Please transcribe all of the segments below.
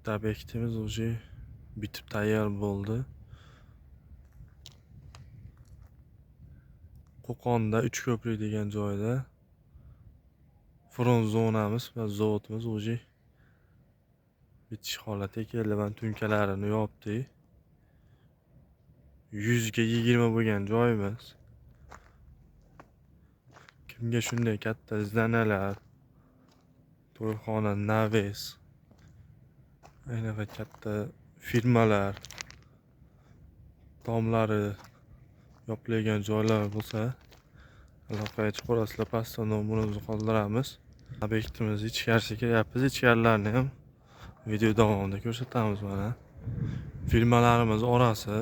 Bitta obyektimiz уже bitib tayyor bo'ldi. Qo'qonda Uchko'prik degan joyda front zonamiz va zavodimiz уже bitish holatiga keldi. Mana tunkalarini yopdik. 100 ga 20 bo'lgan joyimiz. Kimga shunday katta zdanalar, to'yxona, naves, anaqa katta firmalar tomlari yopilgan joylar bo'lsa, aloqaga chiqarasizlar, pastda nomerimizni qoldiramiz. Obyektimiz ichkarisiga kiryapmiz. Ichkarilarni ham video davomida ko'rsatamiz mana. Firmalarimiz orasi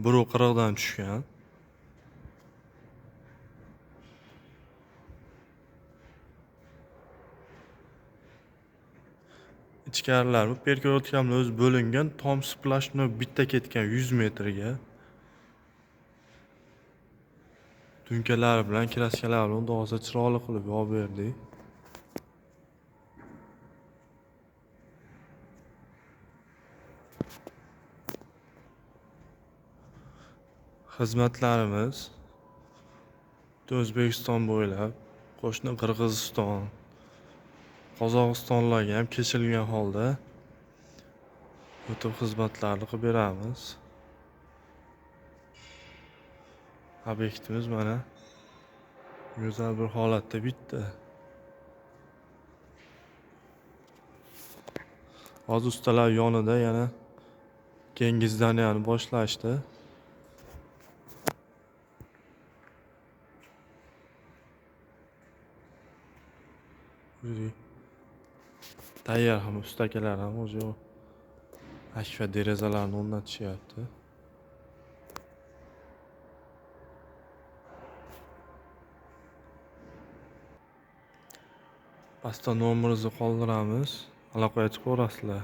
1.40 dan tushgan. Ichkarilar bu perkorotkamlar o'zi bo'lingan, tom splashnoy bitta ketgan 100 metrga. Tunkalar bilan, kraskalar bilan xudo xohlasa chiroyli qilib yopib berdik. Xizmatlarimiz O'zbekiston bo'ylab, qo'shni Qirg'iziston, Qozog'istonlarga ham kechilgan holda o'tib xizmatlarni qilib beramiz. Obyektimiz mana go'zal bir holatda bitdi. Hozir ustalar yonida yana keyingi zdaniyani boshlashdi. Tayyor ham usta akalar ham o'zi akfa derazalarni o'rnatishyapti. Pastda nomerimizni qoldiramiz. Aloqaga chiqaverasizlar.